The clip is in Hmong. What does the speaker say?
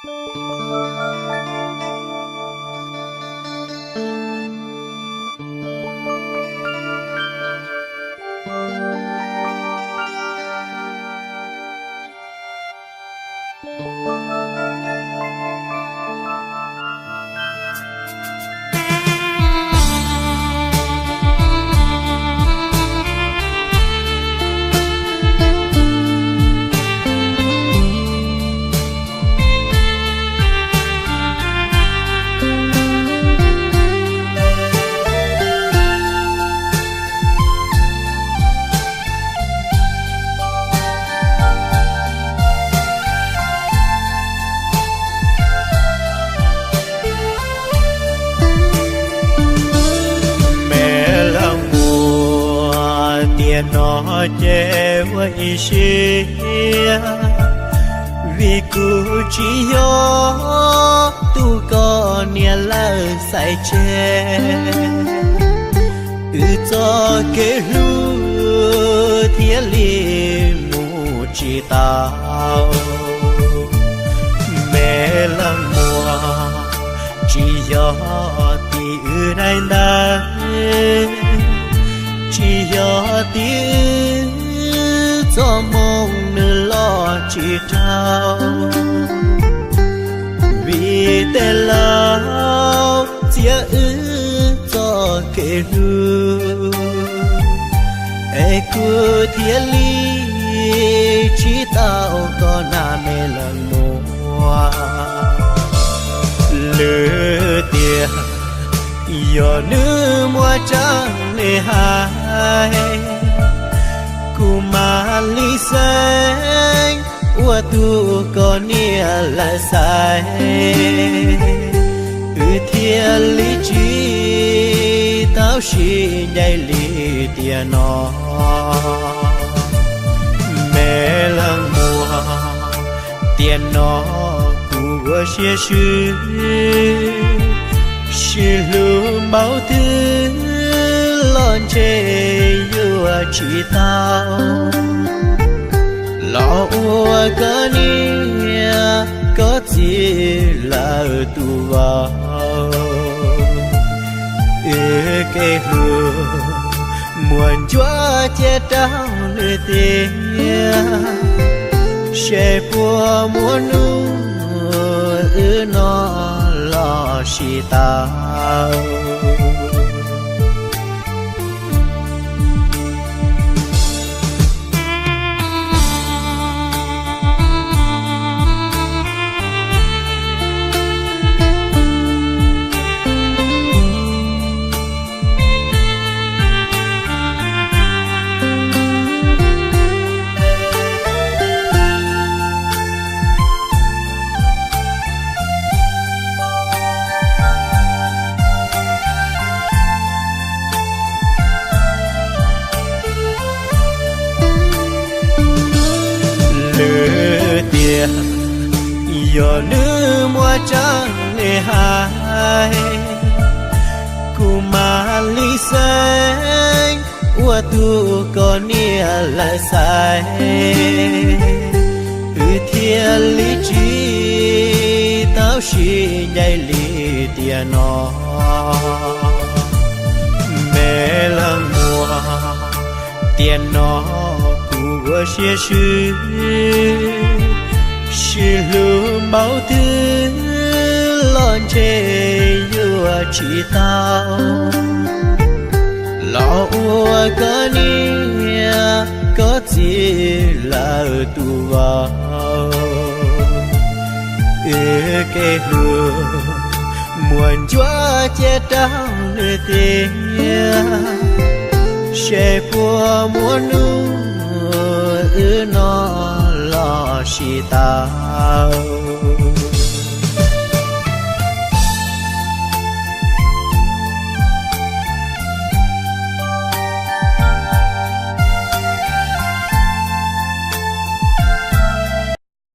Me leej muam, tiam no ces ua ib siab, vim kuv tsis yog tus koj niam lawv xaiv tseg. Wb txoj kev hlub thiaj li mus tsis tau. Me leej muam, tsis yog tim wb daim ntawv, tsis yog tim wb txoj moo nws los tsis raug, vim tej laus txiav wb txoj kev hlub, es kuv thiaj li tsis tau koj na me leej muam. Lwm tiam yog nws muaj tseeb li hais, kuv mam li xeeb ua tus koj niam lawv xaiv, wb thiaj li tsis tau sib ncaim li tiam no. Me leej muam, tiam no kuv ua siab swb, sib hlub npaum twg los ntshe yuav tsis tau, los ua koj niam koj txiv lawv tus vauv. Wb kev hlub muaj ntsuab cia rau lwm tiam, seb puas muaj hnub wb no los sib tau. Lwm tiam yog nws muaj tseeb li hais, kuv mam li xeeb ua tus koj niam lawv xaiv, wb thiaj li tsis tau sib ncaim li tiam no. Me leej muam, tiam no kuv ua siab swb, sib hlub npaum twg los ntshe yuav tsis tau, los ua koj niam koj txiv lawv tus vauv. Wb kev hlub muaj ntsuab cia rau lwm tiam, seb puas muaj hnub wb no los sib tau.